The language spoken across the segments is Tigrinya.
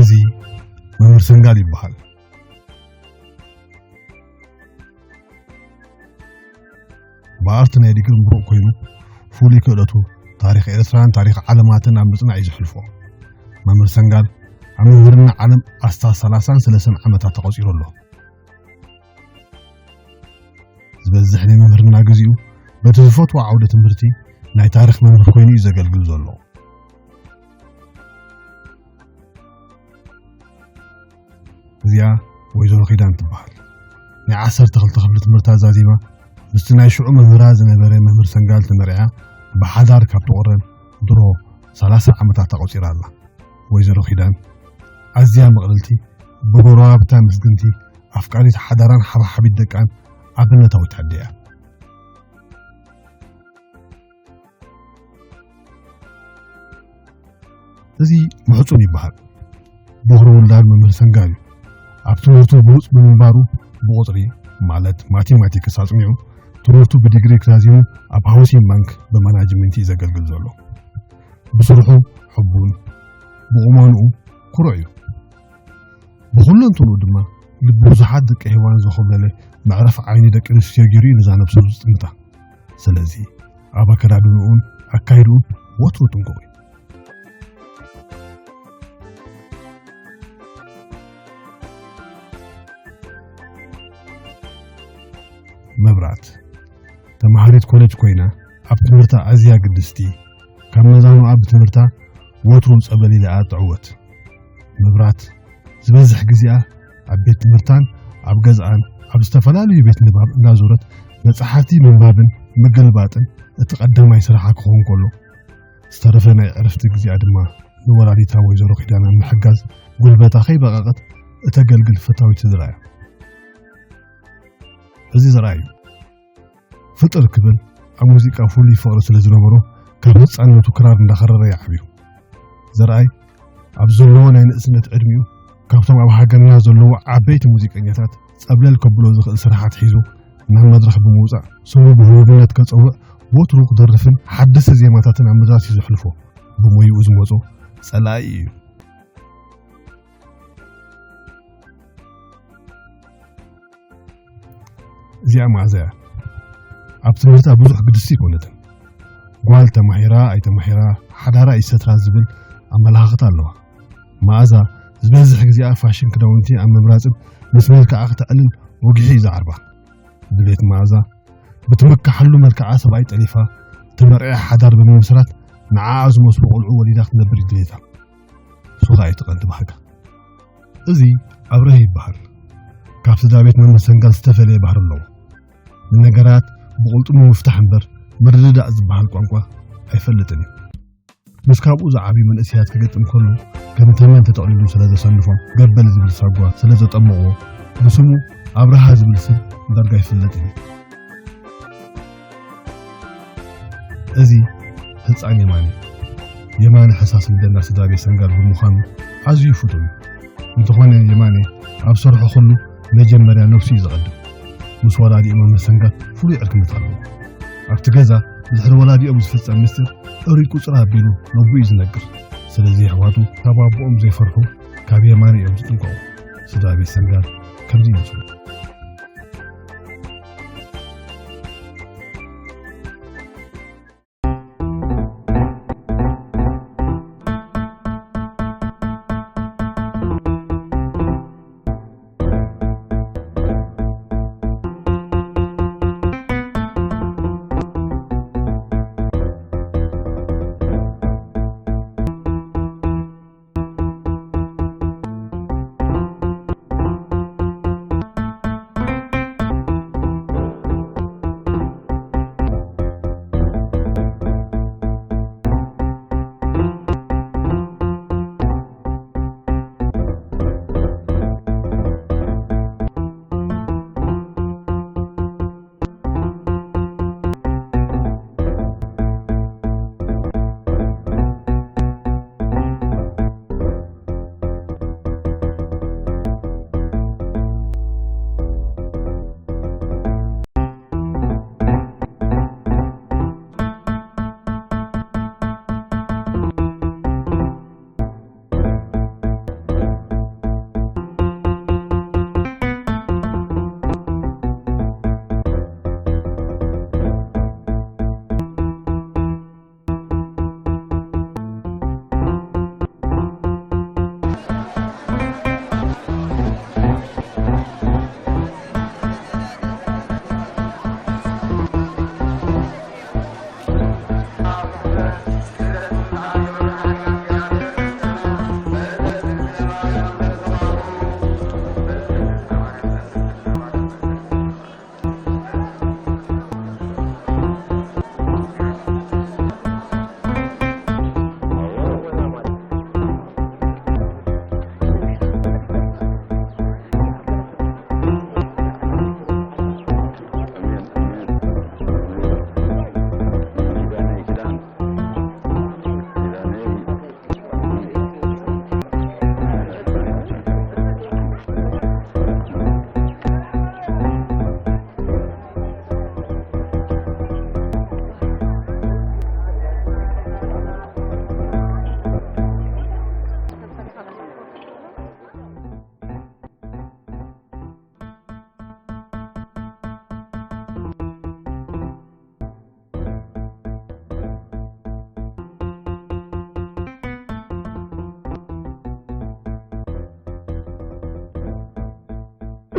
እዚ መምህር ሰንጋል ይበሃል። ብኣርት ናይ ዲግሪ ምሩቕ ኮይኑ፣ ፍሉይ ክእለቱ ታሪኽ ኤርትራን ታሪኽ ዓለማትን ኣብ ምጽናዕ እዩ ዘሕልፎ። መምህር ሰንጋል ኣብ ምምህርና ዓለም ኣስታት ሰላሳን ሰለስተን ዓመታት ተቖጺሩ ኣሎ። ዝበዝሕ ናይ ምምህርና ግዜኡ በቲ ዝፈትዎ ዓውደ ትምህርቲ ናይ ታሪኽ መምህር ኮይኑ እዩ ዘገልግል ዘሎ። እዚኣ ወይዘሮ ኪዳን ትበሃል። ናይ ዓሰርተ ክልተ ክፍሊ ትምህርታ ዛዚማ ምስቲ ናይ ሽዑ መምህራ ዝነበረ መምህር ሰንጋል ተመርዕያ ብሓዳር ካብ ትቑረን ድሮ ሰላሳ ዓመታት ኣቑጺራ ኣላ። ወይዘሮ ኪዳን ኣዝያ ምቕልልቲ፣ ብጎረባብታ ምስግንቲ፣ ኣፍቃሪት ሓዳራን ሓብሓቢት ደቃን ኣብነታዊት ኣደ እያ። እዚ ምሕጹን ይበሃል። ቦኽሪ ውላድ መምህር ሰንጋል እዩ። ኣብ ትምህርቱ ብሉጽ ብምንባሩ ብቑጽሪ ማለት ማቴማቲክስ ኣጽኒዑ ትምህርቱ ብዲግሪ ክዛዚሙ ኣብ ሃውሲንግ ባንክ ብማናጅመንት እዩ ዘገልግል ዘሎ። ብስርሑ ሕቡን፣ ብቑመንኡ ኩሩዕ እዩ። ብኹለንትንኡ ድማ ልቢ ብዙሓት ደቂ ሄዋን ዘኾብለለ መዕረፍ ዓይኒ ደቂ ኣንስትዮ ገይሩ እዩ ነዛ ነብሱ ዝጥምታ። ስለዚ ኣብ ኣከዳድንኡን ኣካይድኡን ወትሩ ጥንቁቕ እዩ። መብራት ተማሃሪት ኮሌጅ ኮይና ኣብ ትምህርታ ኣዝያ ግድስቲ፣ ካብ መዛኑኣ ብትምህርታ ወትሩ ጸበል ኢላኣ ትዕወት። መብራት ዝበዝሕ ግዜኣ ኣብ ቤት ትምህርታን ኣብ ገዝኣን ኣብ ዝተፈላለዩ ቤት ንባብ እንዳዞረት መጻሕፍቲ ምንባብን ምግልባጥን እቲ ቀዳማይ ስራሓ ክኸውን ከሎ፣ ዝተረፈ ናይ ዕረፍቲ ግዜኣ ድማ ንወላዲታ ወይዘሮ ኪዳና ምሕጋዝ ጉልበታ ከይበቐቐት እተገልግል ፈታዊት ስድራ እያ። እዚ ዘርኣይ እዩ። ፍጥር ክብል ኣብ ሙዚቃ ፍሉይ ፍቕሪ ስለ ዝነበሮ ካብ ህጻንነቱ ክራር እንዳኸረረ እዩ ዓብዩ። ዘርኣይ ኣብ ዘለዎ ናይ ንእስነት ዕድሚኡ ካብቶም ኣብ ሃገርና ዘለዉ ዓበይቲ ሙዚቀኛታት ጸብለል ከብሎ ዝኽእል ስራሓት ሒዙ ናብ መድረኽ ብምውጻእ ስሙ ብህቡብነት ከጸውዕ ወትሩ ክደርፍን ሓደስቲ ዜማታትን ኣብ ምድራስ እዩ ዘሕልፎ። ብሞይኡ ዝመጾ ጸላኢ እዩ። እዚኣ መኣዛ እያ። ኣብ ትምህርታ ብዙሕ ግድስቲ ኣይኮነትን። ጓል ተማሂራ ኣይተማሂራ ሓዳራ ይሰትራ ዝብል ኣመለኻኽታ ኣለዋ። መኣዛ ዝበዝሕ ግዜኣ ፋሽን ክዳውንቲ ኣብ ምምራጽን ምስ መልክዓ ክተዕልል ወጊሑ እዩ ዝዓርባ። ድሌት መኣዛ ብትምክሓሉ መልክዓ ሰብኣይ ጠሊፋ ተመርዕያ ሓዳር ብምምስራት ንዓኣ ዝመስሉ ቆልዑ ወሊዳ ክትነብር እዩ ድሌታ። እሱ ኸኣ እዩ እቲ ቀንዲ ባህጋ። እዚ ኣብርሀ ይበሃል። ካብ ስድራ ቤት መምህር ሰንጋል ዝተፈለየ ባህሪ ኣለዎ። ንነገራት ብቕልጡሙ ምፍታሕ እምበር ምርድዳእ ዝበሃል ቋንቋ ኣይፈልጥን እዩ። ምስ ካብኡ ዝዓብዩ መንእሰያት ክገጥም ከሎ ከም ተመን ተጠቕሊሉ ስለ ዘሰንፎም ገበል ዝብል ሳጓ ስለ ዘጠመቕዎ ብስሙ ኣብርሃ ዝብል ስም ዳርጋ ይፍለጥ እዩ። እዚ ህጻን የማነ፣ የማነ ሕሳስ ልደና ስድራ ቤት ሰንጋል ብምዃኑ ኣዝዩ ፍቱው እዩ። እንተኾነ የማነ ኣብ ሰርሑ ኩሉ መጀመርያ ነብሱ እዩ ዝቐድም። ምስ ወላዲኡ መምህር ሰንጋል ፍሉይ ዕርክነት ኣለዎ። ኣብቲ ገዛ ድሕሪ ወላዲኦም ዝፍጸም ምስጢር እሩይ ቁጽር ኣቢሉ ነቦኡ እዩ ዝነግር። ስለዚ ኣሕዋቱ ካብ ኣቦኦም ዘይፈርሑ ካብ የማነ እዮም ዝጥንቀቑ። ስድራ ቤት ሰንጋል ከምዚ ይመስሉ።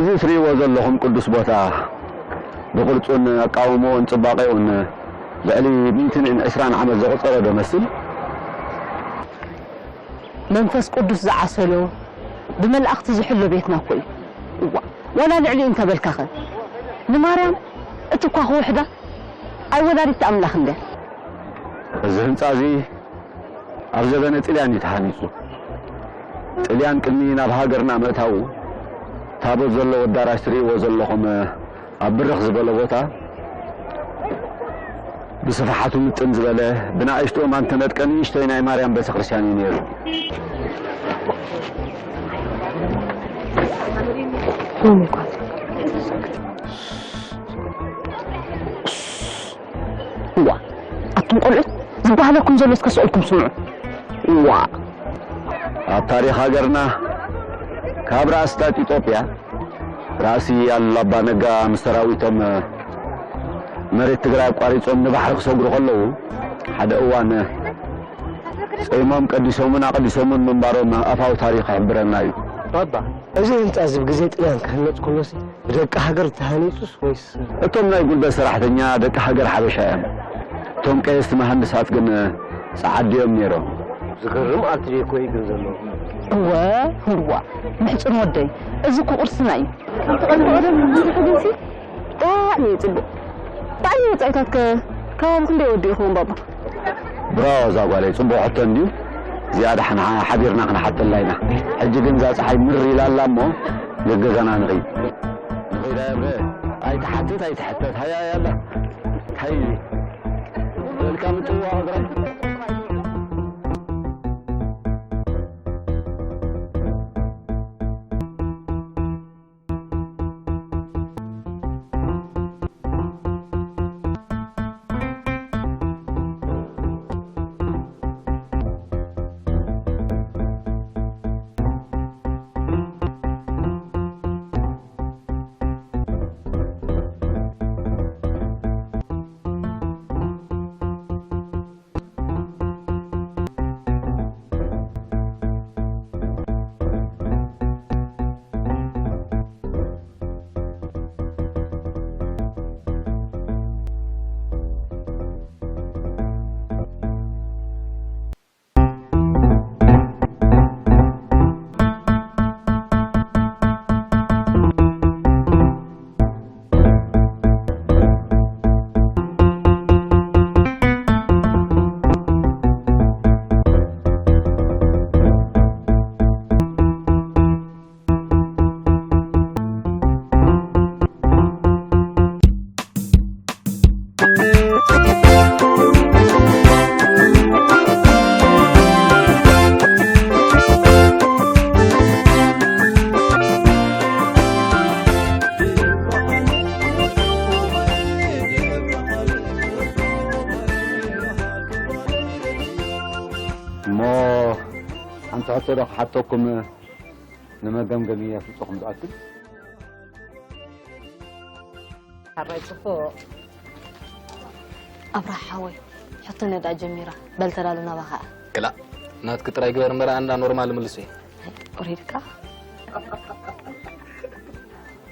እዚ እትርእይዎ ዘለኹም ቅዱስ ቦታ ብቕርጹን ኣቃውሞኡን ጽባቐኡን ልዕሊ ሚእትን ዕስራን ዓመት ዘቑጸረ ዶ መስል? መንፈስ ቅዱስ ዝዓሰሎ ብመላእኽቲ ዝሕሎ ቤትና እኮ እዩ። እዋ ዋላ ልዕሊኡ እንተበልካኸ ንማርያም እቲ እኳ ክውሕዳ ኣይ ወላዲት ኣምላኽ እንድያ። እዚ ህንጻ እዚ ኣብ ዘበነ ጥልያን እዩ ተሃኒጹ። ጥልያን ቅድሚ ናብ ሃገርና ምእታዉ ታቦት ዘለዎ ኣዳራሽ ትርእይዎ ዘለኹም ኣብ ብርኽ ዝበለ ቦታ ብስፍሓቱ ምጥን ዝበለ ብናእሽቱ ኣእማን ተነድቀ ንእሽተይ ናይ ማርያም ቤተክርስትያን እዩ ነይሩ። እዋ ኣቱም ቆልዑት ዝበሃለኩም ዘሎ እስከ ስቕ ኢልኩም ስምዑ። እዋ ኣብ ታሪኽ ሃገርና ካብ ራእስታት ኢትዮጵያ ራእሲ ኣሉላ ኣባ ነጋ ምስ ሰራዊቶም መሬት ትግራይ ኣቋሪጾም ንባሕሪ ክሰግሩ ከለዉ ሓደ እዋን ጾይሞም ቀዲሶምን ኣቐዲሶምን ምንባሮም ኣፋዊ ታሪኽ ይሕብረና እዩ። ባባ፣ እዚ ህንጻ እዚ ብግዜ ጥልያን ክህነጽ ከሎሲ ብደቂ ሃገር ተሃኒጹስ ወይስ? እቶም ናይ ጉልበት ሰራሕተኛ ደቂ ሃገር ሓበሻ እዮም። እቶም ቀየስቲ መሃንድሳት ግን ጸዓዱ እዮም ነይሮም። ዝገርም ኣርት ዴኮ እዩ ግን ዘለዎ። እወ ህዋ ምሕጽን ወደይ እዚ እኮ ቅርስና እዩ። ከምቲ ቀደም ብዙሕ ግንሲ ብጣዕሚ እዩ ጽቡቕ። ብጣዕሚ ወጻኢታት ከ ከባቢ ክንደይ ወዲኡ ይኸውን ባባ? ብራቮ እዛ ጓለይ ጽቡቕ ሕቶ እንድዩ። እዚኣ ደሓን ሓቢርና ክንሓተላ ኢና። ሕጂ ግን እዛ ጸሓይ ምር ኢላ ኣላ እሞ ገገዛና ንኺድ። ንኺድ ኣየብረ ኣይትሓትት ኣይትሕተት ሃያ ያላ እንታይ በልካ ምጥዋቕ እግረይ። እሞ ሓንቲ ሕቶ ዶ ክሓተኩም ንመገምገሚ ኣፍልጦኹም ዝኣክል? ሓራይ ጽቡቕ ኣብርሃ ሓወይ ሕቶ ነዳ ጀሚራ በል ተዳሉ ናባኻ። ክላእ ናትኪ ጥራይ ግበር እምበር ኣንዳ ኖርማል ምልሱ እየ። ወሪድካ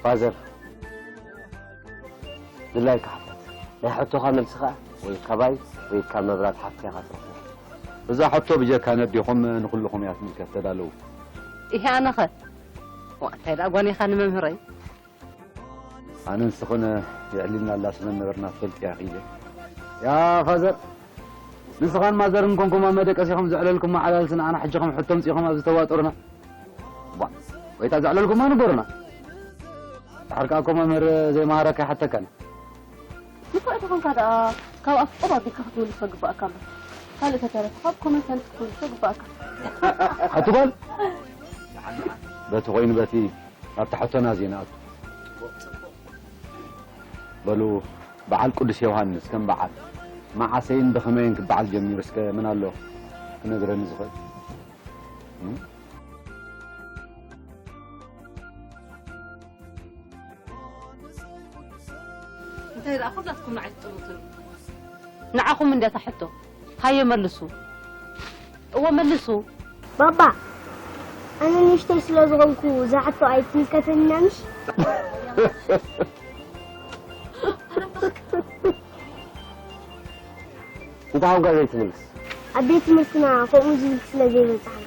ፋዘር ድላይካ ሓታት ናይ ሕቶኻ መልሲ ኸኣ ወይ ካባይ ወይ ካብ መብራት ሓፍትኻ ትረኽቦ። እዛ ሕቶ ብጀካ ነዲኹም ንኹልኹም እያ ትምልከት ተዳለዉ። ኢሂ ኣነኸ ዋእ እንታይ ደኣ ጓኒኻ ንመምህረይ። ኣነ ንስኽን የዕሊልና ኣላ ስለ ነበርና ትፈልጥያ ኢለ። ያ ፋዘር ንስኻን ማዘርን ኮንኩም ኣብ መደቀሲኹም ዘዕለልኩሞ ዓላልሲ ንዓና ሕጂ ከም ሕቶ ኣምጺእኹም ኣብዚ ተዋጥሩና። ቧእ ወይታ ዘዕለልኩማ ንገሩና። ድሓር ከኣ እኮ መምህር ዘይመሃረካ ኣይሓተካን። ንፉዕ ተኾንካ ደኣ ካብ ኣፍ ቁብ ኣቢልካ ክትምልሶ ግባኣካ እምበር ካልእ ተተረፈ ካብ ኮመን ሰንስ ክትምልሶ ግባኣካ። ኣቲ ጓል በቲ ኮይኑ በቲ ኣብቲ ሕቶና ዜና ኣቱ በሉ በዓል ቅዱስ ዮሃንስ ከም በዓል መዓሰይን ብኸመይን ክበዓል ጀሚሩ እስከ መን ኣሎ ክነግረኒ ዝኽእል? እንታይ ደኣ ኩላትኩም ንዓይ ትጥምቱኒ? ንዓኹም እንድያ እታ ሕቶ። ሃየ መልሱ። እወ መልሱ። ባባ ኣነ ንእሽተይ ስለ ዝኾንኩ እዛ ሕቶ ኣይትምልከተንና ምሽ? እንታይ ኾንካ ዘይትምልስ? ኣብ ቤት ትምህርትና ከምኡ ዝብል ስለ ዘይበጻሕና።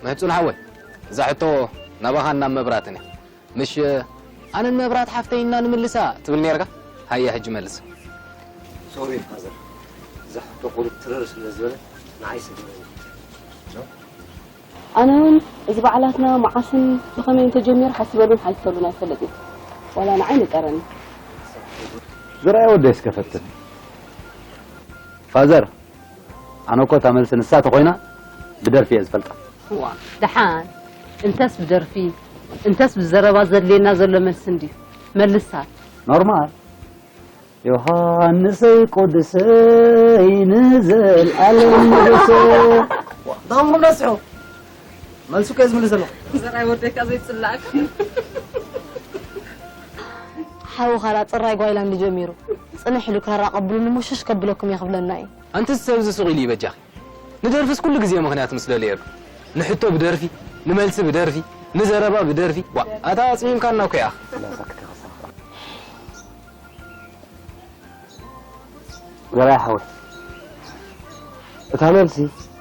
ምሕጹን ሓወይ፣ እዛ ሕቶ ናባኻን ናብ መብራትን እያ። ምሽ ኣነን መብራት ሓፍተይ እና ንምልሳ ትብል ነርካ? ሃየ ሕጂ መልስ። ሶሪ ፋዘር፣ እዛ ሕቶ ቁሩብ ትርር ስለ ዝበለ ንዓይ ሰጊረኒ። ኣነ እውን እዚ በዓላትና መዓስን ብኸመይን ተጀሚሩ ሓሲበሉን ሓቲተሉን ኣይፈልጥን። ዋላ ንዓይ ነቀረኒ። ዝረኣየ ወደይ እስከ ፈትን። ፋዘር፣ ኣነ እኮ እታ መልሲ ንሳ ተኾይና ብደርፊ እየ ዝፈልጣ። እዋ ደሓን እንተስ ብደርፊ እንተስ ብዘረባ ዘድልየና ዘሎ መልሲ እንድዩ። መልሳ። ኖርማል ዮሃንሰይ ቅዱሰይ ንዘልኣለም ንጉሰ። ዳምኩም ነስሑ መልሱ ከ ዝምልስ ዘሎ ዘርኣይ ወደካ ዘይፅላእካ ሓዊ ካራ ፅራይ ጓይላንድ ጀሚሩ ፅንሕ ኢሉ ክራራ ቀብሉኒ እሞ ሸሽ ከብለኩም እየ ክብለና እዩ። ኣንቲ ሰብዚ ሱቕ ኢሉ ይበጃኺ። ንደርፍስ ኩሉ ግዜ ምኽንያት ምስ ደለየሉ ንሕቶ ብደርፊ ንመልሲ ብደርፊ ንዘረባ ብደርፊ ዋ ኣታ ኣጽሚምካና እኮ ኢኻ። ዘርኣይ ሓወይ እታ መልሲ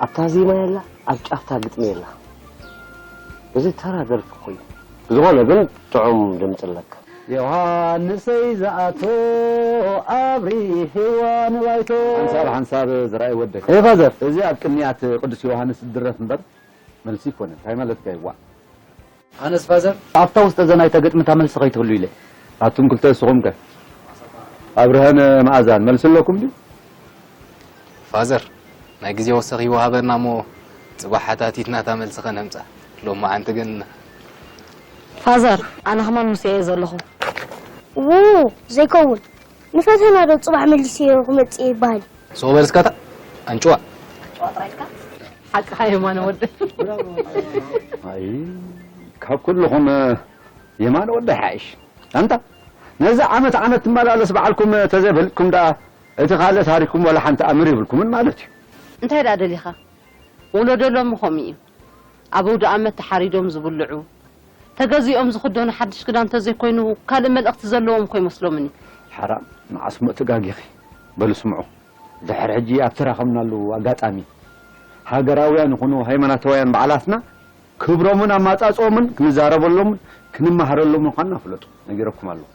ኣብታ ዜማ የላ ኣብ ጫፍታ ግጥሚ የላ። እዚ ተራ ደርፊ እኮ እዩ። ብዝኾነ ግን ጥዑም ድምፂ ኣለካ። ዮሃንሰይ ዝኣቶ ኣብሪህዋ ንባይቶ። ሓንሳብ ሓንሳብ ዝረኣይ ወደይ። ኤ ፋዘር። እዚ ኣብ ቅንያት ቅዱስ ዮሃንስ ዝድረፍ እምበር መልሲ ይኮነ። እንታይ ማለትካ እዩ ዋእ። ኣነስ ፋዘር። ኣብታ ውስጠ ዘናይተ ግጥሚ እታ መልሲ ከይትህሉ ኢለ። ኣቱም ክልተ እስኹም ከ ኣብርሀን መኣዛን መልሲ ኣለኩም ድዩ? ፋዘር ናይ ግዜ ወሰኽ ይወሃበና እሞ ጽባሕ ሓታቲትና እታ መልሲ ከነምጻ። ሎማዓንቲ ግን ፋዘር ኣነ ከማን ምስ እየ ዘለኹ። ው ዘይከውን ንፈተና ዶ ጽባሕ መሊሰዮ ክመጽእ ይበሃል እዩ። ሱቕ በል እስካታ ኣንጭዋ። ሓቅኻ የማነ ወደይ። ኣይ ካብ ኩልኹም የማነ ወደይ ሓይሽ። ኣንታ ነዚ ዓመት ዓመት ትመላለስ በዓልኩም ተዘይፈልጥኩም ደኣ እቲ ካልእ ታሪኩም ዋላ ሓንቲ ኣምር የብልኩምን ማለት እዩ። እንታይ ደኣ ደሊኻ? ወለዶ ሎሚ ከምኡ እዩ። ኣብ ኣውደኣመት ተሓሪዶም ዝብልዑ፣ ተገዚኦም ዝኽደኑ ሓድሽ ክዳን ተዘይኮይኑ ካልእ መልእኽቲ ዘለዎም እኮ ይመስሎምኒ። ሓራም መዓስ እሞ ተጋጊኺ። በሉ ስምዑ፣ ድሕሪ ሕጂ ኣብ ተራኸብናሉ ኣጋጣሚ ሃገራውያን ይኹኑ ሃይማኖታውያን በዓላትና ክብሮምን ኣማጻጽኦምን ክንዛረበሎምን ክንመሃረሎምን ምዃንና ፍለጡ። ነጊረኩም ኣለኹ።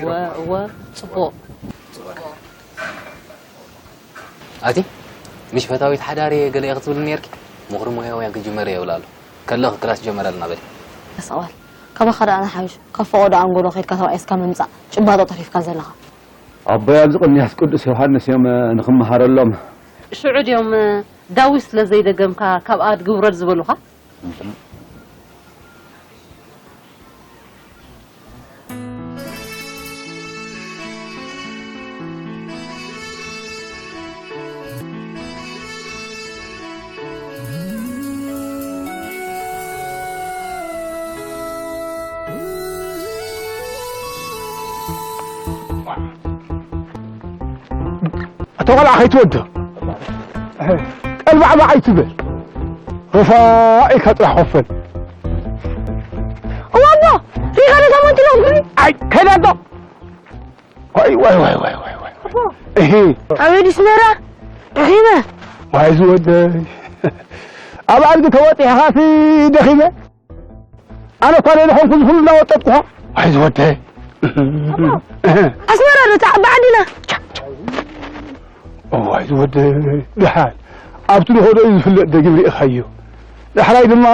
እወ እወ ጽቡቕ። ኣቲ ምሽ ፈታዊት ሓዳር እየ ገለ ክትብል ነርኪ ምኽሪ ሞያውያን ክጅመር እየ እብል ኣሎ ከለኺ ክላስ ጀመረልና በሊ። ኣስቕባል ካባኻ ደኣ ንሓይሽ ካብ ፈቖዶ ኣንጎሎ ከይድካ ተባኢስካ ምምጻእ ጭባጦ ተሪፍካ ዘለኻ። ኣቦይ ኣብዚ ቅንያት ቅዱስ ዮሃንስ እዮም ንኽመሃረሎም። ሽዑ ድዮም ዳዊት ስለ ዘይደገምካ ካብ ኣድጊ ውረድ ዝበሉኻ? ኣታ ቆልዓ ከይትወዶ ቀልባዕባዕ ኣይትበል። ሩፋ ኢልካ ጥራሕ ኮፈል። እዋቦ ሪኻ ነታ መንትሎ ክትብሊ ኣይ ከይዳ ኣዶ ዋይ ዋይ ዋይ ዋይ ዋይ ዋይ እሂ ኣበይ ድስመራ ደኺመ ዋይ ዝወደይ ኣብ ኣድጊ ተወጢሕኻሲ ደኺመ ኣነ እኳ ደይደኸምኩ ዝኹሉ እናወጠጥኩኻ ዋይ ዝወደይ ኣስመራ ዶ ተዓባ ዓዲና እዋይ ዝወደይ ደሓን ኣብቲ ንኸዶ እዩ ዝፍለጥ ደጊም ርኢኻዮ ዳሕራይ ድማ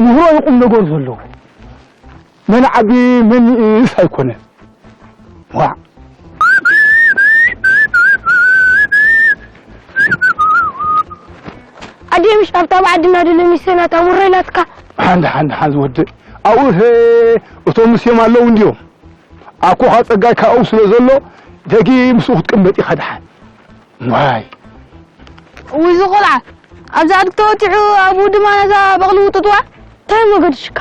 ምህሮ እዩ ቁም ነገር ዘለዎ መን ዓቢ መን ይእስ ኣይኮነን ዋዕ ኣዴ ምሽ ኣብታ ብዓድና ደለ ሚስተና ታሙረ ኢላትካ ሓንድ ሓንድ ሓንዝ ወዲ ኣብኡ እቶም ምስዮም ኣለዉ እንድዮም ኣኮኻ ጸጋይ ካብኡ ስለ ዘሎ ደጊ ምስኡ ክትቅመጥ ኢኻ ድሓን ዋይ ውይ ዝቆልዓ ኣብዚ ኣድግ ተወጢሑ ኣብኡ ድማ ነዛ በቕሊ ውጥጥዋ እንታይ መገድሽካ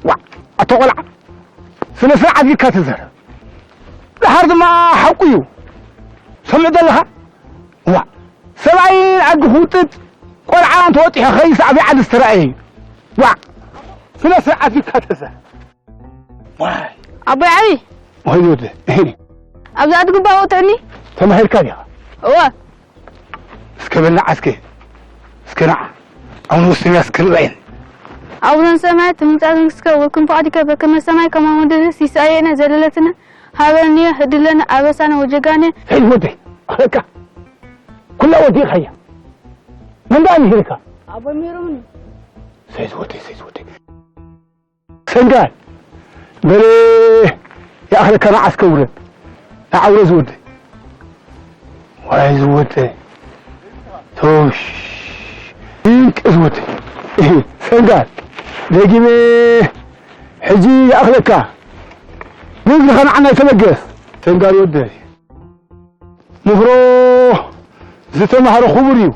ዋ ኣቶ ቆልዓ ስነ ስርዓት ኢልካ ተዘረብ ድሓር ድማ ሓቁ እዩ። ሰምዕ ዘለኻ? ዋ፣ ሰብኣይ ኣድጊ ክውጥጥ፣ ቆልዓ እንተወጢሑ ኸይሳዕብ ዓዲ ዝተራእየ እዩ። ዋ፣ ስነ ስርዓት ይካተሰ። ዋይ። ኣቦይ ዓቢ። ወይ ወደ፣ እሄ። ኣብዚ ኣድጊ እባ ወጥዕኒ። ተማሂርካ ዲኻ? እወ። እስከ በልና ዓስከ፣ እስከ ንዓ፣ ኣቡነ ወሰንያስ ክንርኣየን። ኣቡነ ሰማያት ትምጻእ መንግስትከ ወክን ፈቃድከ በከመ ሰማይ ከማሁ ምድር ሲሳየነ ዘለለትነ ሃበኒ ህድለነ ኣበሳነ ወጀጋነ። ሰይድ ወደይ፣ ኣኸካ፣ ኩላ ወዲእኻያ። መን ደኣ ምሂርካ? ኣቦ ሜሮምን። ሰይድ ወደይ፣ ሰይድ ወደይ። ሰንጋል በለ ይኣኽለካ ንዓስከ ውረድ። ንዓ ውረድ ዝወደይ። ዋይ ዝወደይ። ቶሽ። ድንቅ ዝወደይ። እህ፣ ሰንጋል። ደጊመ ሕጂ ይኣኽለካ። ንእግርኻ ንዓና ይተበገስ። ሰንጋል ወደይ። ንፍሮ ዝተማህረ ክቡር እዩ።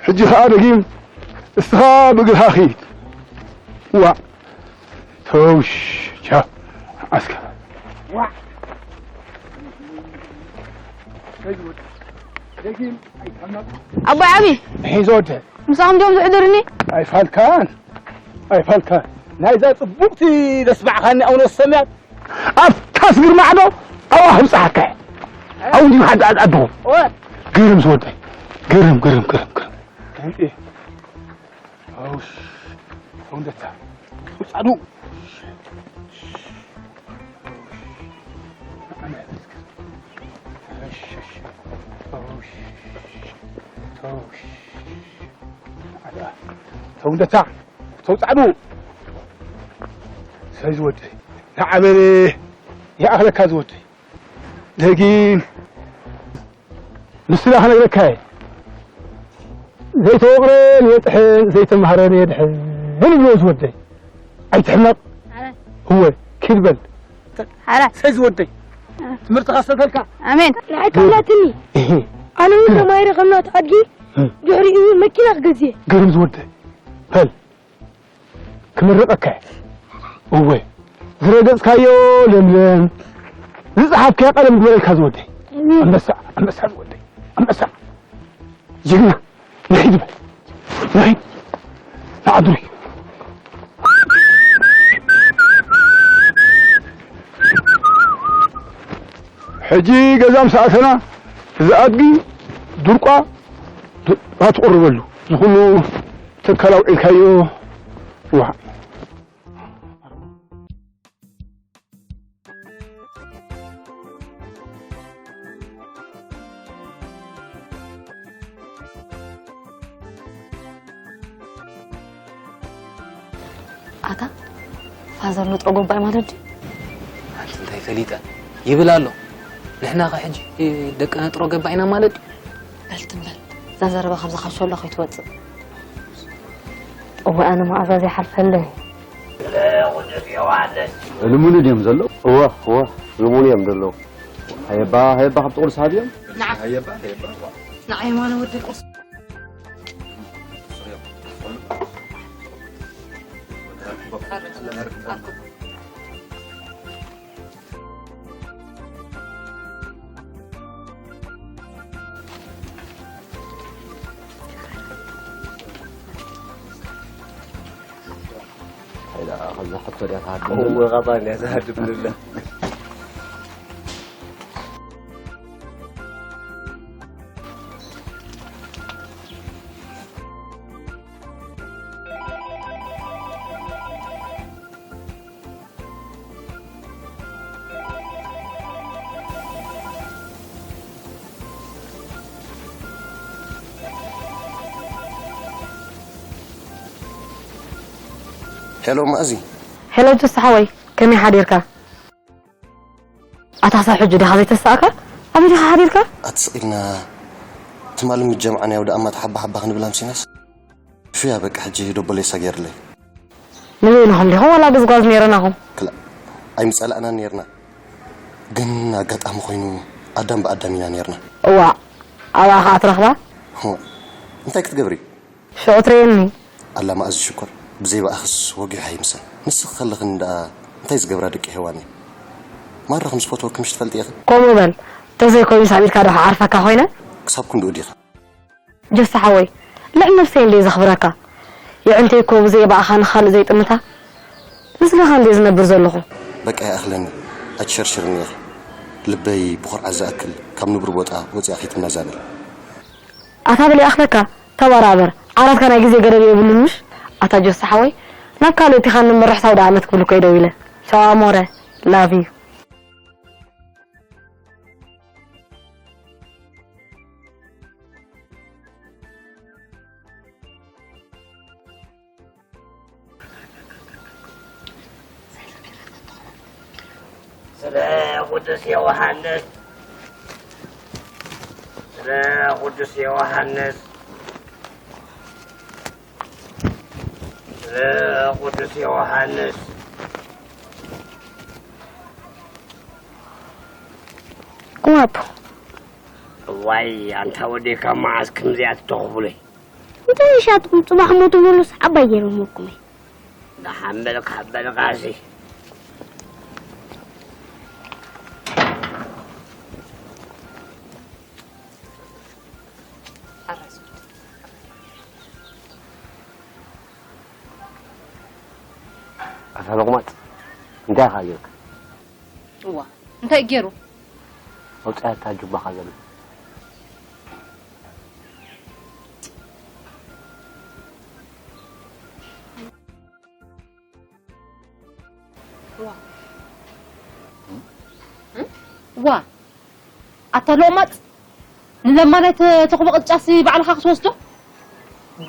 ሕጂ ኸኣ ደጊም እስኻ ብእግርኻ ኺድ። ዋእ ተውሽ ቻ ዓስከር። ዋእ ኣቦይ ዓቢ ሒዞ ወደ ምሳኹም ዲዮም ዝሕድርኒ? ኣይፋልካን ኣይፋልካን። ናይዛ ጽቡቕቲ ዘስማዕኻኒ ኣውነ ሰማያት ኣብታ ስግር ማዕዶ ኣብኣ ክብጽሓካ እየ። ኣብኡ እንዲኻ ኣደ-፣ ኣደ-፣ ኣደኹም። እወ። ግርም ዝወደይ። ግርም፣ ግርም፣ ግርም፣ ግርም። ከምፂ። ኣውሽ፣ ሰውንደታ። ውፃዱ። ሰውንደታ። ተውጻዕዱ። ሰይ ዝወደይ። ንዓበለ ይኣኽለካ ዝወደይ። ደጊም ምስላ ክነግረካ እየ። ዘይተወቕረ ንየጥሕን ዘይተማህረ ንየድሕን ይብሎ ዝወደይ። ኣይትሕመቕ። ኣረ። እወ፣ ኪድ በል። ኣረ። ሰይ ዝወደይ። ትምህርትኻ ሰተልካ። ኣሜን። ንዓይ ከምናትኒ። እህ። ኣነ እውን ተማሂረ ከምናት ኣድጊ እህ። ድሕሪኡ እውን መኪና ክገዝእ እየ። ግርም ዝወደይ። በል። ክምርቐካ እየ። እወ፣ ዝረገጽካዮ ለምለም፣ ዝጸሓፍካዮ ቀለም ግበረልካ ዝወደይ። ኣሜን። ኣንበሳ፣ ኣንበሳ ዝወደይ፣ ኣንበሳ። ጅግና፣ ንኺድ በል። ንኺድ። ንዓዱሪ። ሕጂ ገዛ ምስ ኣተና፣ እዚ ኣድጊ ዱርቋ ድ-፣ ኣትቕርበሉ። እዚ ኩሉ ተካል ኣውዒልካዮ፣ ዋ። ኣታ ፋዘር ንጥሮ ጎባይ ማለት ድዩ? ኣንቲ እንታይ ፈሊጠ ይብል ኣሎ። ንሕና ከ ሕጂ ደቂ ነጥሮ ገባይና ማለት ድዩ? በል ትም በል። እዛ ዘረባ ካብዛ ካብ ሸሎ ከይትወጽእ። እወ፣ ኣነ መኣዛ ዘይሓልፈለይ። ልሙድ እዮም ዘለዉ። እወ፣ እወ፣ ልሙድ እዮም ዘለዉ። ሃየባ፣ ሃየባ፣ ካብቲ ቁርሲ ሃብዮም። ንዓ። ሃየባ፣ ሃየባ፣ እዋ። ንዓ፣ የማነ ወዲ ቁርሲ። እንታይ ደኣ፣ ከዛ ሕቶ ድያ ትሃድም? እወ፣ ካባን እያ ትሃድም ንብላ። ሄሎ፣ ማእዚ። ሄሎ፣ ጆስ ሓወይ፣ ከመይ ሓዲርካ? ኣታ ክሳብ ሕጂ ዲኻ ዘይተሳእካ? ኣበይ ዲኻ ሓዲርካ? ኣትስቕ ኢልና ትማሊ ምጀምዓናዮ ደኣ እማ ተሓባሓባ ክንብል ኣምሲናስ። ሹያ በቃ ሕጂ ደቦለይሳ ገይርለይ። ንበይንኹም ዲኹም ዋላ ጉዝጓዝ ነይርናኹም? ክላ-፣ ኣይምጸላእናን ነይርና። ግን ኣጋጣሚ ኮይኑ ኣዳም ብኣዳም ኢና ነይርና። እዋ፣ ኣብኣ ኸኣ ትረኽባ? እዋ፣ እንታይ ክትገብሪ? ሽዑ ትርእየኒ። ኣላ መኣዚ ሽኮር፣ ብዘይ ብኣኽስ ወጊሑ ኣይምሰል። ንስኺ ከለኽኒ ደኣ እንታይ ዝገብራ ደቂ ሄዋን እየ? ማራ ከም ዝፈትወኪ ምሽ ትፈልጢ ኢኺ። ከምኡ በል። ተዘይኮይኑ ሳብ ኢድካ ዶ ክዓርፈካ ኮይነ? ክሳብ ክንድኡ ዲኺ? ጀስታ ሓወይ፣ ልዕሊ ነብሰይ እንድየ ዘኽብረካ። የዕንተይ እኮ ብዘይ ብኣኻ ንኻልእ ዘይጥምታ። ምስልኻ እንድየ ዝነብር ዘለኹ። በቃ ይኣኽለኒ። ኣይትሸርሽርኒ ኢኺ። ልበይ ብኹርዓት ዝኣክል ካብ ንቡር ቦታ ወፂኣ ከይትመዛበል። ኣታ በል ይኣኽለካ፣ ተበራበር። ዓራትካ ናይ ግዜ ገደብ የብሉን ምሽ? ኣታ ጀስታ ሓወይ፣ ናብ ካልእ እቲኻ ንምርሕ ሳውዲ ዓመት ክብል እኮ እየ ደዊለ። ቻው ኣሞረ፣ ላቭ ዩ። ስለ ቅዱስ ዮሃንስ፣ ስለ ቅዱስ ዮሃንስ፣ ስለ ቅዱስ ዮሃንስ። እዋይ፣ ኣንታ ወደይ፣ ካብ መዓስ ከምዚኣ ትተኽፉለይ? እንታይ ይሻጥኩም? ጽባሕ ሞቱ መሉስ ዓባይ ገይሮምኩም። ደሓን በልካ በልካሲ። ኣታ ሎቕማጽ፣ እንታይ ኢኻ ጌርካ? እዋ፣ እንታይ ገይሩ? ኣውጽኣታ ጁባኻ ዘሎ። ዋ። ዋ። ኣታ ሎማጽ፣ ንለማናይ ተ-፣ ተኽቦ ቅጫሲ ባዕልኻ ክትወስዶ?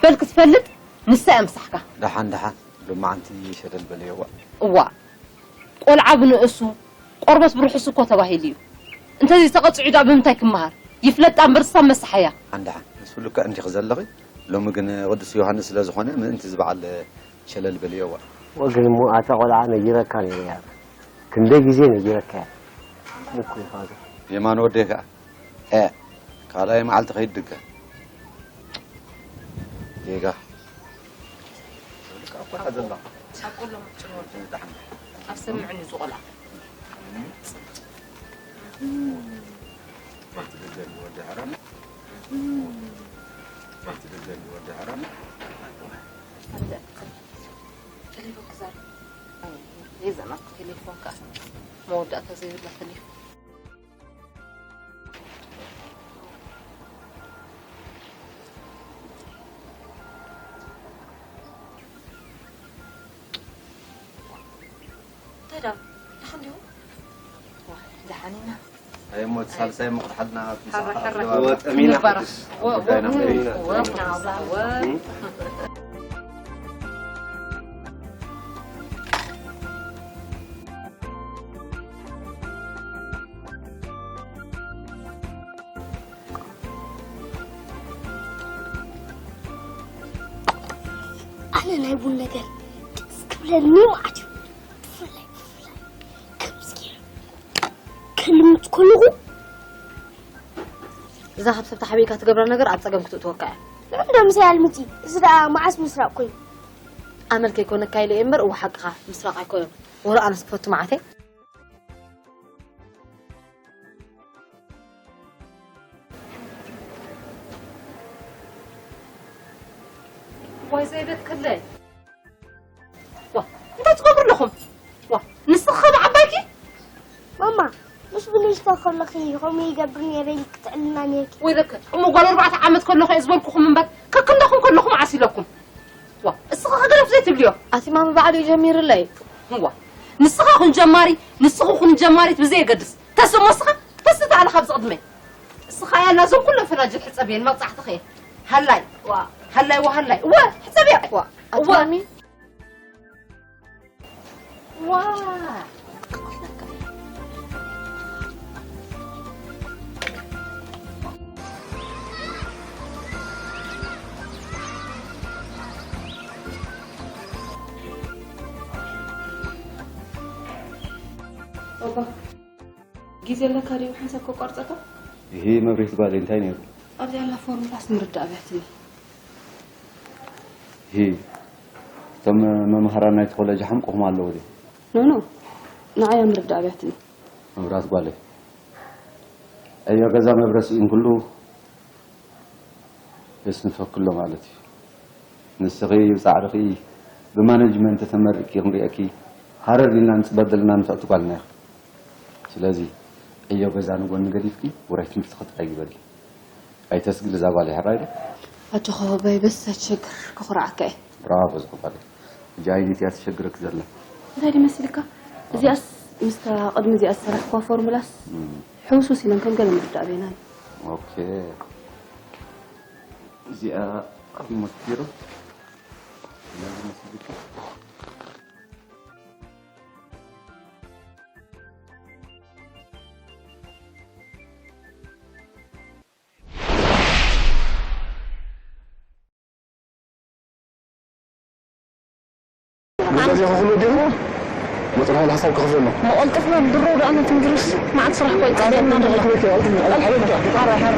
በል ክትፈልጥ፣ ንሳ እያ ምሳሕካ። ደሓን፣ ደሓን፣ ሎማዓንቲ ሸለል በልየዋ። እዋ። ቆልዓ ብንእሱ፣ ቆርበት ብርሑስ እኮ ተባሂሉ እዩ። እንተዘይ ተቐጺዑ ደኣ ብምንታይ ክመሃር? ይፍለጣ እምበር እሳ መሳሓያ። ደሓን፣ ደሓን፣ ንሱ ልክዕ እንዲኺ ዘለኺ። ሎሚ ግን ቅዱስ ዮሃንስ ስለ ዝኾነ፣ ምእንቲ እዚ በዓል ሸለል በልየዋ። ወግን እሞ ኣታ ቆልዓ ነጊረካ ነይረ እያ። ክንደይ ግዜ ነጊረካ እያ። ልኩ ኢኻ። የማን ወደይ ከኣ፣ እ፣ ካልኣይ መዓልቲ ከይድድገም። ጌጋ። ኣሰምዕኒ፣ እዚ ቆልዓ። ቴሌፎን ክዛር። የዘና ቴሌፎን ከኣ መወዳእታ ዘይብላ ቴሌፎን። እንታይ ደኣ? ደሓን ዲኹም? ዋ፣ ደሓን ኢና። ኣይ፣ እሞ እቲ ሳልሳይ እሞ ክትሓልና ኣብ ምሳኻ ሕራ፣ ሕራ። ክትገባ። ወጠሚና ንባራ። ሕድስ ወ-፣ ጉዳይና ወ-፣ መሪና። ወ-፣ ወ-፣ ኣነ ናይ ቡን ነገር ደስ ክብለኒ መዓት እዩ። ብፍላይ፣ ብፍላይ ከምዚ ገይረ ከልምት ከለኹ። እዛ ካብ ሰብ ተሓቢእካ ትገብራ ነገር ኣብ ጸገም ክትእትወካ እያ። ንምንዶ ምሳይ ኣልምጺ? እዚ ደኣ መዓስ ምስራቕ ኮይኑ? ኣመል ከይኮነካ ኢለ እየ እምበር፣ እወ ሓቅኻ ምስራቕ ኣይኮነን። ወረ ኣነስ ክፈቱ መዓተይ። ዋይ ዘይደክለይ። ዋ፣ እንታይ ትገብሩ ኣለኹም? ዋ፣ ንስኺ ከም ዓባይኪ? ማማ፣ ምስ ብንእሽቶ ከለኺ ከምኡ ይገብር ነይረ ኢልኪ ትዕልና ነይርኪ። ወይ ደክ፣ እሞ ጓል ኣርባዕተ ዓመት ከለኹ እየ ዝበልኩኹም እምበር፣ ከክንዳኹም ከለኹ መዓስ ኢለኩም? ዋ፣ እስኺ ከ ገደፍ ዘይትብልዮ? ኣቲ ማሚ ባዕሉ እዩ ጀሚርለይ። እዋ፣ ንስኻ ኩን ጀማሪ፣ ንስኹ ኩን ጀማሪት ብዘየገድስ። ተስ እሞ እስኻ፣ ተስ ተኣለ ካብዚ ቅድመይ። እስኻ ያላ እዞም ኩሎም ፈናጅል ሕጸብየን መቕጻዕትኺ እየ። ሃላይ፣ ዋ። ሃላይ ወሃላይ። እወ፣ ሕጸብዮ። ዋ፣ ኣቲ እወ። ማሚ። ዋ። ኦባ፣ ግዜ ኣለካ ድዩ ሓንሳብ ከቋርጸካ? ይሄ መብሬት ባሌ እንታይ ነይሩ? ኣብዚኣ ኣላ ፎርሙላስ ምርዳእ ኣብያትኒ። ይሄ እቶም መምሃራን ናይቲ ኮለጅ ሓምቅኹም ኣለዉ ድዩ? ኖ፣ ኖ፣ ንዓያ ምርዳእ ኣብያትኒ። መብራት ጓለይ፣ ዕዮ ገዛ መብረሲኢን ኩሉ የስንፈክሎ ማለት እዩ። ንስኺ ብጻዕርኺ ብማነጅመንት ተመሪቕኪ ክንሪአኪ ሃረር ኢልና ንጽበ ዘለና ንፍዕቲ ጓልና ኢኺ። ስለዚ ዕዮ ገዛ ንጎኒ ገዲፍኪ ውራይ ትምህርትኺ ጥራይ ግበሪ። ኣይተስግሊ እዛ ጓል ይሕራይ ዶ? ኣጆኻ ባባይ፣ በስ ኣይትሸገር፣ ክኹርዓካ እየ። ብራቮ ዝኽበሪ። ሕጂ ኣይኒት እያ ትሸግረክ ዘላ። እንታይ ድዩ መሲልካ? እዚኣስ ምስታ ቅድሚ እዚኣ ዝሰራሕክዋ ፎርሙላስ እም። ሕውሱስ ኢለን ከም ገለ ምርዳእ በይናን። ኦኬ። እዚኣ ኣብ መስኪሩ። ስለዚ መሲልካ። መጋዝያ ክኽሎ ዲኹ መጥርሃሊ ሓሳብ ክኽፈል ነው። መቐልጥፍና ድሮ ደኣ ነትንግርስ መዓት ስራሕ ኮይ ቃደና ደላ። ኣረ፣ ኣረ።